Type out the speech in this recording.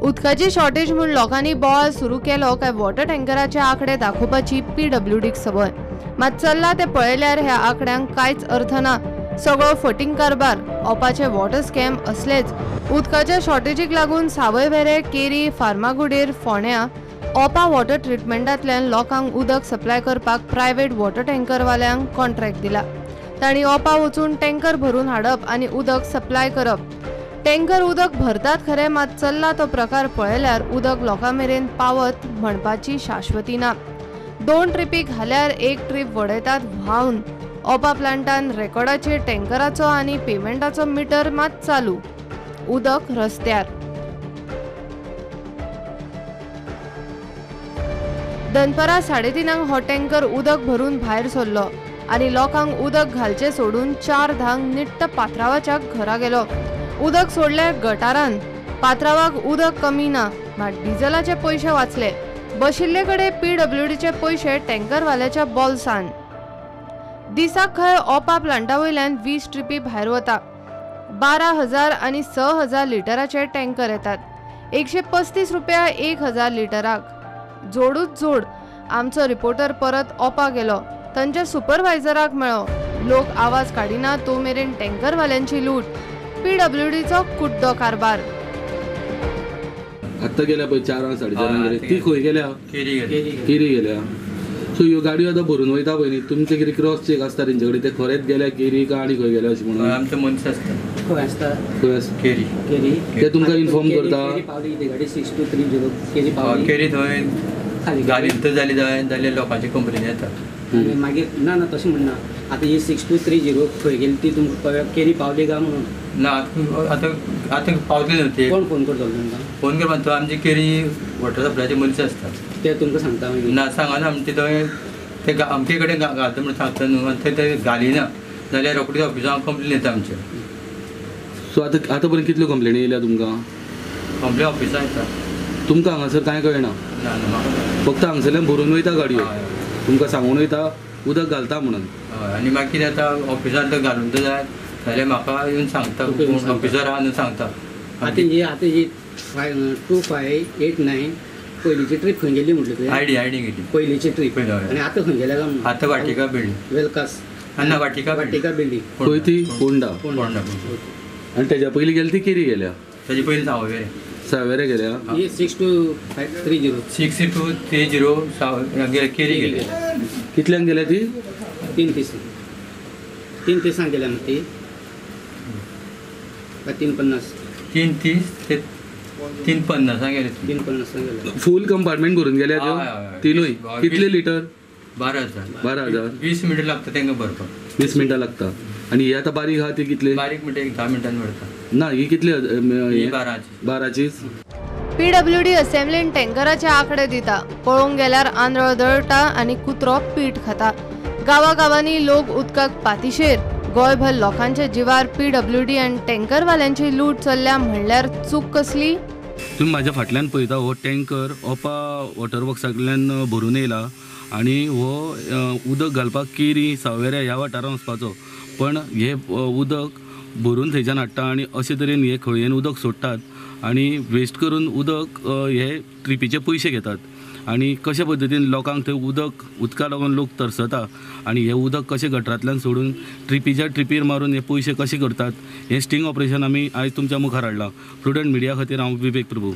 उदकाची शॉर्टेज म्हूण लोकांनी बोवाळ सुरू केलो काय वॉटर टँकराचे आंकडे दाखोवपाची पीडब्ल्यूडीक संवय. मात चल्ला ते पळयल्यार ह्या आंकड्यांक कांयच अर्थ ना. सगळो फटींग कारभार, ओपाचे वॉटर स्कॅम असलेच. उदकाच्या शॉर्टेजीक लागून सावयवेरें, केरी, फार्मागुडेर, फोंड्या ओपा वॉटर ट्रिटमेंटांतल्यान लोकांक उदक सप्लाय करपाक प्रायव्हेट वॉटर टँकरवाल्यांक कॉन्ट्रॅक्ट दिला. तांणी ओपा वचून टँकर भरून हाडप आनी उदक सप्लाय करप. टँकर उदक भरतात खरें, मात चल्ला तो प्रकार पळयल्यार उदक लोकां मेरेन पावत म्हणपाची शाश्वती ना. 2 ट्रिपी घाल्यार 1 ट्रीप वडयतात व्हांवन. ओपा प्लांटान रेकॉर्डाचेर टँकराचो आनी पेमेंटाचो मिटर मात चालू, उदक रस्त्यार. दनपरां 3:30 हो टँकर उदक भरून भायर सरलो आनी लोकांक उदक घालचें सोडून 4:10 निट्ट पात्रावाच्या घरा गेलो. उदक सोडले गटारान. पात्रावाक उदक कमी ना, मात डिझलाचे पयशे वाचले. बशिल्ले कडेन पीडब्ल्यूडीचे पयशे टँकरवाल्याच्या बोल्सान. दिसाक खंय ओपा प्लांटा वयल्यान 20 ट्रिपी भायर वता. 12,000 आनी 6,000 लिटराचे टँकर येतात. 135 रुपया 1,000 लिटराक. जोडूच जोड. आमचो रिपोर्टर परत ओपा गेलो, तांच्या सुपरवायझराक मेळ्ळो. लोक आवाज काडिना तो मेरेन टँकरवाल्यांची लूट, पीडब्ल्यूडीचो कुड्डो कारभार. आत्तां गेल्या पळय 4 साडे 4 गेली ती खंय गेल्या? केरी गेल्या. सो ह्यो गाडयो आतां भरून वयता पळय न्ही, तुमचे कितें क्रॉस चॅक आसता तेंचे कडेन, ते खरेंच गेल्या केरी काय आनी खंय गेल्या अशें म्हणून? आमचे मनीस आसता खंय आसता, खंय आसता केरी. केरी ते तुमकां इन्फॉर्म करता? केरी पावली ती गाडी 6230 केरी पावली. केरी थंय जाली थंय जाली जाल्यार लोकांची कंप्लेन येता. आनी मागीर ना ना तशें म्हणना, आतां ही 6230 खंय गेली ती तुमकां केरी पावली काय म्हणून? ना आतां आतां पावतली न्हू ती. कोण फोन करतलो तुमकां? फोन करपाक थंय आमची केरी वॉटर सप्लायचे मनीस आसता, ते तुमकां सांगता मागीर? ना सांगना आमचे थंय ते आमचे कडेन घालता म्हणून सांगता न्हू, आनी थंय ते घालिना जाल्यार रोखडीच ऑफिसान कंप्लेन येता आमचे. सो आतां आतां पर्यंत कितल्यो कंप्लेनी येयल्या तुमकां? कंप्लेन ऑफिसान येता. तुमकां हांगासर कांय कळना? ना ना, फक्त हांगसरल्यान भरून वयता गाडयो, तुमकां सांगून वयता उदक घालता म्हणून. हय, आनी मागीर कितें जाता ऑफिसान तर घालून तर जाय जाल्यार म्हाका येवन सांगता, ऑफिसर आहा न्हू सांगता. आतां ही आतां ही 2589 पयलींची ट्रीप खंय गेली म्हटली तुवें? आयडी आयडी गेली पयलींची ट्रीप. आनी आतां खंय गेल्या काय? आतां वाटिका बिल्डींग, वेलकास ना वाटिका वाटिका बिल्डींग खंय ती? फोंडा. फोंडा. आनी तेज्या पयलीं गेली ती केरी गेल्या? तेजे पयलीं सावयवेरें. सावयवेरें गेल्या. ही 62530 6230 केरी गेल्या. कितल्यांक गेल्या ती? 3:30. 3:30 गेल्या मग ती काय 3:50? 3:30 ते 3:50 गेले. 3:50 गेल्या. फूल कंपार्टमेंट भरून गेल्या त्यो तिनूय? कितले लिटर? 12,000. 12,000. 20 मिनटां लागता तांकां भरपाक. 20 मिनटां लागता. आनी ही आतां बारीक आहा ती कितले? बारीक मिनटां 10 मिनटांनी भरता. ना ही कितली? 12ची. पीडब्ल्यूडी असेंब्लीन टँकराचे आंकडे दिता. पळोवंक गेल्यार आंधळ दळटा आनी कुत्रो पीठ खाता. गांवागांवांनी लोक उदकाक पातिशेर. गोंयभर लोकांच्या जिवार पीडब्ल्यूडी आनी टँकरवाल्यांची लूट चल्ल्या म्हणल्यार चूक कसली? तुमी म्हाज्या फाटल्यान पळयता हो टँकर ओपा वॉटर वर्क्सांतल्यान भरून येयला आनी हो उदक घालपाक केरी सावयवेरें ह्या वाठारांत वचपाचो, पण हे उदक भरून थंयच्यान हाडटा आनी अशे तरेन हे खळयेन उदक सोडटात आनी वेस्ट करून उदक हे ट्रिपीचे पयशे घेतात. आनी कशे पद्दतीन लोकांक थंय उदक उदका लागून लोक तरसता आनी हें उदक कशें गटरांतल्यान सोडून ट्रिपीच्या ट्रिपीर मारून हे पयशे कशे करतात हें स्टिंग ऑपरेशन आमी आयज तुमच्या मुखार हाडलां. प्रुडंट मिडिया खातीर हांव विवेक प्रभू.